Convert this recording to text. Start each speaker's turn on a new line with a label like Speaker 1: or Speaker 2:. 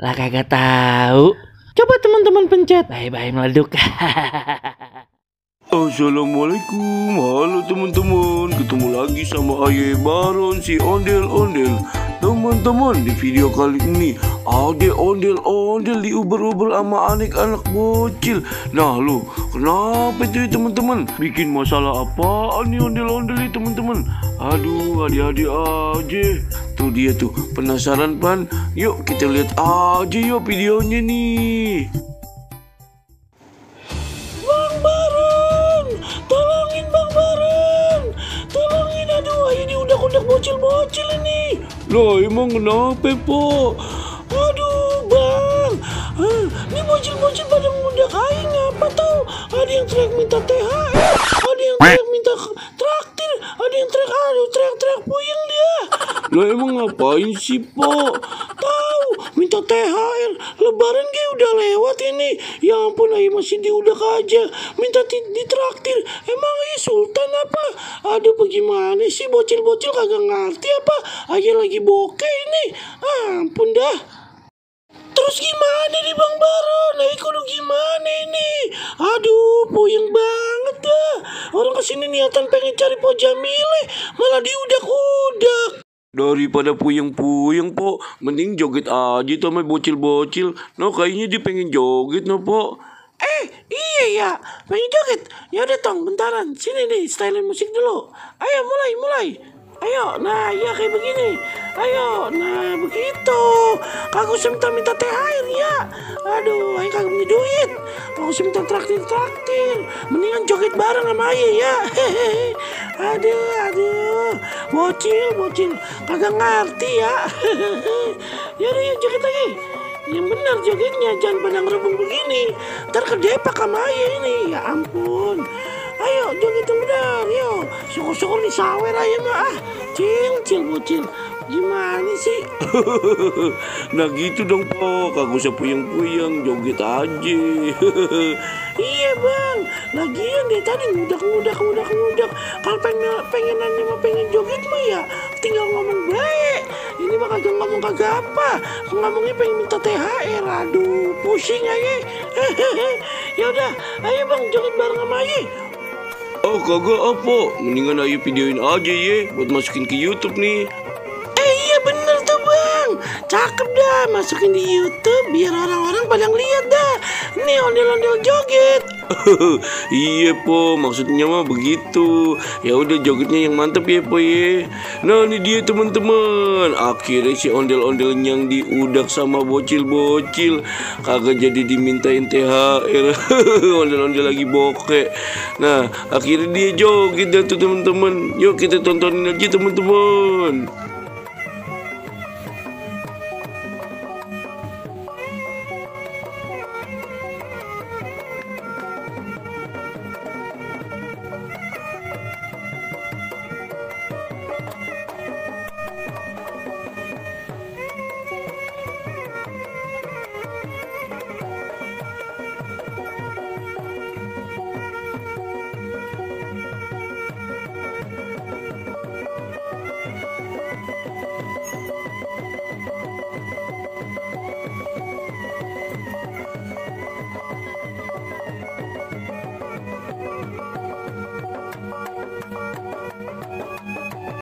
Speaker 1: Lah kagak tahu. Coba teman-teman pencet. Bye-bye meleduk.
Speaker 2: Assalamualaikum, halo teman-teman. Ketemu lagi sama Aye Baron si ondel-ondel. Teman-teman, di video kali ini ada ondel-ondel diuber-uber sama anak-anak bocil. Nah lo, kenapa itu ya teman-teman? Bikin masalah apaan nih ondel-ondel nih teman-teman? Aduh, adik-adik aja. Tuh dia tuh, penasaran pan? Yuk kita lihat aja yuk videonya nih. Tolongin Bang Baron, tolongin, aduh ini udah bocil-bocil ini. Loh emang kenapa po? Aduh Bang, ini bocil-bocil pada ngudak aja ngapa tau? Ada yang teriak minta THR, ada yang teriak minta traktir, ada yang teriak teriak puyeng dia. Loh emang ngapain sih po? Tahu minta THR, lebaran kayak udah lewat ini. Ya ampun, ayo masih diudak aja minta ditraktir. Emang sultan apa? Ada bagaimana sih bocil-bocil kagak ngerti apa? Aja lagi bokeh ini. Ampun dah. Terus gimana nih Bang Baron? Kudu gimana ini? Aduh, puyeng banget dah. Orang kesini niatan pengen cari Po Jamile, malah diudak-udak. Daripada puyeng-puyeng po, mending joget aja tuh sama bocil-bocil. No, kayaknya dia pengen joget no po. Iya ya, pengen joget. Ya udah tong, bentaran. Sini nih, stylein musik dulu. Ayo mulai. Ayo, nah ya kayak begini. Ayo, nah begitu. Kagak usah minta THR ya. Aduh, ayo kagak punya duit. Kagak usah minta traktir. Mendingan joget bareng sama Aye ya. Aduh. Bocil. Kagak ngerti ya. Yaudah, yuk joget lagi. Yang benar jogetnya, jangan pada ngerebung begini. Ntar kedepak sama Aye ini. Ya ampun. Ayo joget yang benar, yuk. Syukur-syukur nih sawer aja mah. Cil bocil. Gimana sih? Nah gitu dong po, kagak usah puyeng-puyeng, joget aja. Iya Bang, lagian deh tadi ngudak. Kalau pengen nanya mah pengen joget mah ya tinggal ngomong baik. Ini mah kagak ngomong kagak apa. Ngomongnya pengen minta THR. Aduh, pusing aja. Yaudah, ayo Bang joget bareng sama Aye. Oh kagak apa, mendingan Ayo videoin aja ya buat masukin ke YouTube nih. Iya bener tuh Bang, cakep dah, masukin di YouTube biar orang-orang pada ngeliat dah. Nih ondel-ondel joget. Iya po, maksudnya mah begitu. Ya udah jogetnya yang mantep ya po ya. Nah ini dia teman-teman, akhirnya si ondel-ondel yang diudak sama bocil-bocil kagak jadi dimintain THR. Ondel-ondel lagi bokeh. Nah akhirnya dia joget dah tuh teman-teman. Yuk kita tontonin aja teman-teman.